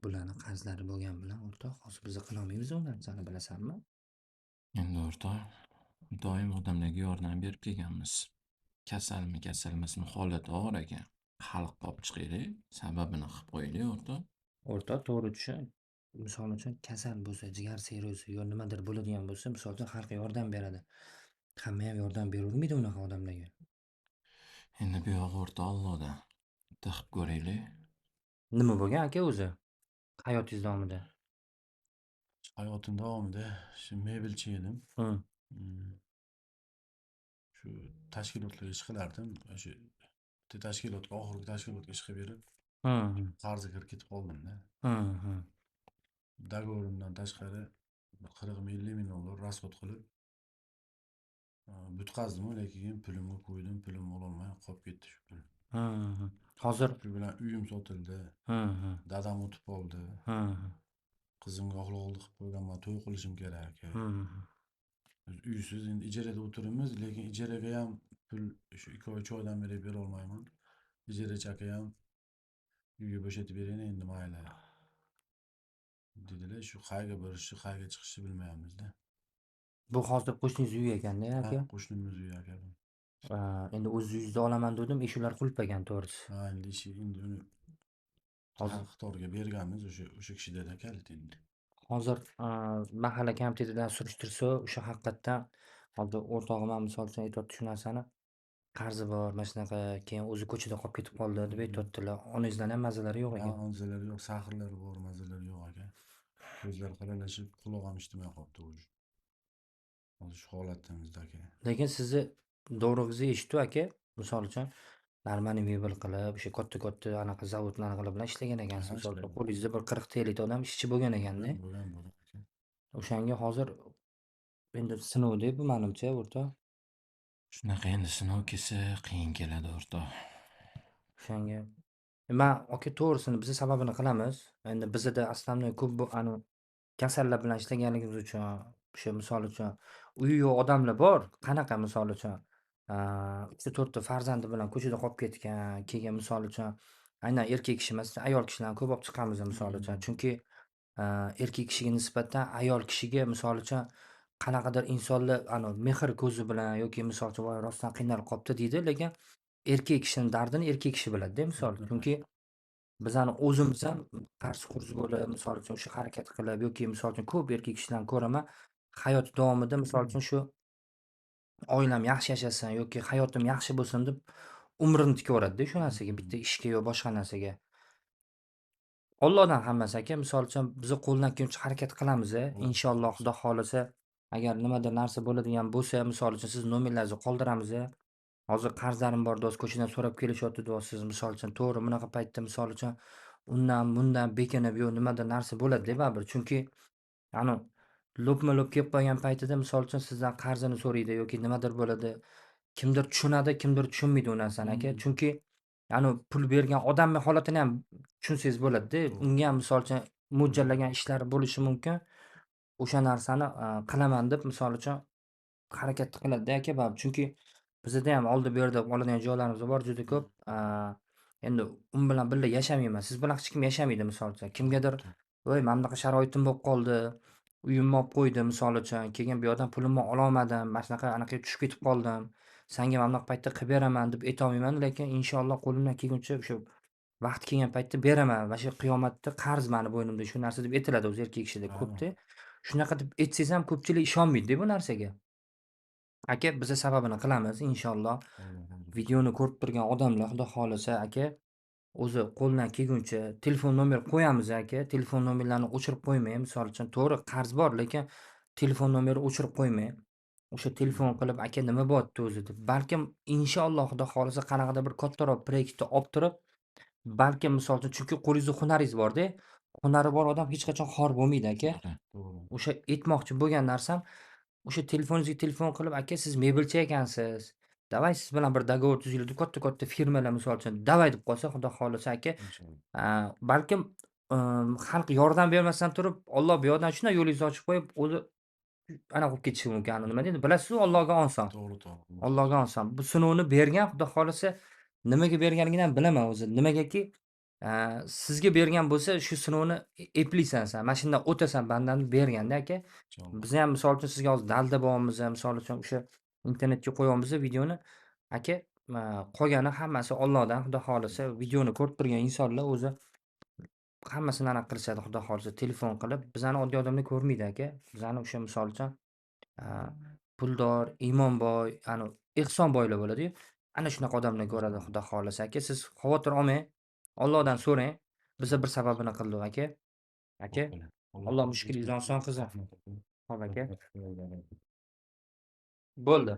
Bularni qarzlari bo'lgani bilan, o'rtoq, hozir biza qilolmaymiz u narsani, bilasanmi? Endi o'rtoq, doim odamlarga yordam berib kelganmiz. Kasalmi, kasal emasmi, holati og'ir ekan. Xalqqa olib chiqaylik, sababini qilib qo'yaylik, o'rtoq. O'rtoq, to'g'ri tushun. Misol uchun, kasal bo'lsa, jigar sirrozi yo nimadir bo'ladigan bo'lsa, misol uchun, xalq yordam beradi. Hamma ham yordam beravermaydi unaqa odamlarga. Endi bu yog'i, o'rtoq, Allohdan. Bitta qilib ko'raylik. Nima bo'lgan, aka, o'zi? Hayotingiz davomida? Hayotim davomida shu mebelchi edim. Shu tashkilotlarga ish qilardim. O'sha bitta tashkilotga, oxirgi tashkilotga ish qilib berib, qarzga kirib ketib qoldim-da. Договор imdan tashqari 40 ming, 50 ming dollar расход qilib, bitqazdim, lekin pulimga qo'ydim, pulimni ololmay qolib ketdi shu pul. Hozir Shu bilan uyim sotildi, dadam o'tib qoldi. Qizimga o'g'il qilib qo'yganman, to'y qilishim kerak aka. Biz uysiz endi ijarada o'tiribmiz, lekin ijaraga ham pul shu 2 oy, 3 oydan beri bera olmayman. Ijarachi aka ham uyga bo'shatib bering endi, mayli dedilar. Shu qayerga borishni, qayerga chiqishni bilmayapmiz-da. Bu hozir qo'shningiz uyi ekanda, Ha, aka? qo'shnimiz uyi, aka bu. Endi o'z uyingizda olaman dedim, eshiklar qulflagan, to'g'risi. Ha, endi eshik, endi uni Hozir xalq berganmiz, o'sha kishida kalit endi. Hozir mahalla komitetidan surishtirsa, o'sha haqiqatdan hozir o'rtog'im ham, misol uchun, aytyapti shu narsani. Qarzi bor, mana shunaqa, keyin o'zi ko'chada qolib ketib qoldi deb aytyaptilar. Onangizlarni ham mazalari yo'q Ha, ekan. mazalari yo'q, сахар lari bor, mazalari yo'q, aka. Ko'zlari xiralashib, quloq ham eshitmay qolibdi уже. Hozir shu holatdamiz, aka. Lekin sizni dovrug'ingizni eshitdi, aka. Misol uchun, нормальный mebel qilib, o'sha katta-katta anaqa zavodlar bilan ishlagan ekansiz. Ha, Misol uchun, ishlagan. qo'lingizda bir 40 ta, 50 ta odam ishchi bo'lgan ekanda. Bo'lgan, aka. O'shanga hozir endi sinovda bu, manimcha, o'rtoq. Shunaqa endi, sinov kelsa, qiyin keladi, o'rtoq. O'shanga man, aka, to'g'risini biza sababini qilamiz. Endi bizada основной ko'p bu anu kasallar bilan ishlaganligimiz uchun, o'sha, misol uchun, uyi yo'q odamlar bor. Qanaqa, misol uchun, uchta to'rtta farzandi bilan ko'chada qolib ketgan, keyin, misol uchun, aynan erkak kishi emas, ayol kishilarni ko'p olib chiqamiz, misol uchun. Chunki erkak kishiga nisbatan ayol kishiga, misol uchun, qanaqadir insonlar anu mehr ko'zi bilan yoki, misol uchun, voy, rostdan qiynalib qolibdi deydi, lekin erkak kishini dardini erkak kishi biladi-da, misol. Chunki bizani o'zimiz ham qarz-qurz bo'lib, misol uchun, o'sha harakat qilib yoki, misol uchun, ko'p erkak kishilarni ko'raman, hayot davomida, misol uchun, shu oilam yaxshi yashasin yoki hayotim yaxshi bo'lsin deb umrini tikaveradida shu narsaga, bitta ishga yo boshqa narsaga. Allohdan hammasi, aka. Misol uchun, biza qo'ldan kelguncha harakat qilamiz, inshaalloh, Xudo xohlasa, agar nimadir narsa bo'ladigan bo'lsa, misol uchun, siz nomerlaringizni qoldiramiz. Hozir qarzlarim bor, do'st, ko'chadan so'rab kelishyapti deyapsiz, misol uchun. To'g'ri, bunaqa paytda, misol uchun, undan bundan bekinib yo nimadir narsa bo'ladi-da baribir. Chunki anu lo'pma-lo'p kelib qolgan paytida, misol uchun, sizdan qarzini so'raydi yoki nimadir bo'ladi. Kimdir tushunadi, kimdir tushunmaydi u narsani, aka. Chunki anu pul bergan odamni holatini ham tushunsangiz bo'ladi-da. Unga ham, misol uchun, mo'ljallagan ishlari bo'lishi mumkin. O'sha narsani qilaman deb, misol uchun, harakat qiladi-da, aka, baribir. Chunki bizada ham oldi-berdi oladigan joylarimiz bor juda ko'p. Endi u bilan birga yashamayman. Siz bilan hech kim yashamaydi, misol uchun. Kimgadir, voy, mana bunaqa sharoitim bo'lib qoldi, uyimni olib qo'ydi, misol uchun, keyin bu yoqdan pulimni ololmadim, mana shunaqa anaqaga tushib ketib qoldim. Sanga mana bunaqa paytda qilib beraman deb aytolmayman, lekin inshaalloh qo'limdan kelguncha o'sha vaqti kelgan paytda beraman. Mana shu qiyomatda qarz mani bo'ynimda shu narsa deb aytiladi o'zi erkak kishida ko'pda. Shunaqa deb aytsangiz ham ko'pchilik ishonmaydi-da bu narsaga. Aka, biza sababini qilamiz inshaalloh. Videoni ko'rib turgan odamlar, Xudo xohlasa, aka, o'zi qo'ldan kelguncha telefon nomer qo'yamiz, aka. Telefon nomerlarini o'chirib qo'ymang. Misol uchun, to'g'ri, qarz bor, lekin telefon nomeri o'chirib qo'ymang. O'sha telefon qilib, aka, nima bo'lyapti o'zi deb. Balkim, inshaalloh, Xudo xohlasa, qanaqadir bir kattaroq proyektni olib turib, balkim, misol uchun, chunki qo'lingizda hunaringiz bor-da. Hunari bor odam hech qachon xor bo'lmaydi, aka. To'g'ri. O'sha aytmoqchi bo'lgan narsam, o'sha telefoningizga telefon qilib, aka, siz mebelchi ekansiz. Давай siz bilan bir договор tuzaylik deb katta-katta firmalar, misol uchun, давай deb qolsa, Xudo xohlasa, aka, Inshaalloh. Balkim xalq yordam bermasdan turib, Alloh bu yoqdan shunday yo'lingizni ochib qo'yib, o'zi anaqa bo'lib ketishi mumkin. Ani nima deydi? Bilasiz-ku, Allohga oson. To'g'ri. Allohga oson. Bu sinovni bergan, Xudo xohlasa, nimaga berganligini ham bilaman o'zi. Nimagaki Sizga bergan bo'lsa, shu sinovni eplaysan san, mana shundan o'tasan bandani berganda aka. Inshaalloh. Biza ham misol uchun sizga hozir dalda bo'lyapmiz, misol uchun o'sha internetga qo'yyapmiz videoni. Aka, qolgani hammasi Allohdan, Xudo xohlasa, videoni ko'rib turgan insonlar o'zi hammasini anaqa qilishadi, Xudo xohlasa, telefon qilib. Bizani oddiy odamlar ko'rmaydi aka. Bizani o'sha misol uchun puldor, iymonboy, ani ehsonboylar bo'ladi-yu. Ana shunaqa odamlar ko'radi, Xudo xohlasa aka. Siz xavotir olmang, Allohdan so'rang. Biza bir sababini qildik aka. Aka, Alloh mushkulingizni oson qilsin. Xo'p aka. Bo'ldi.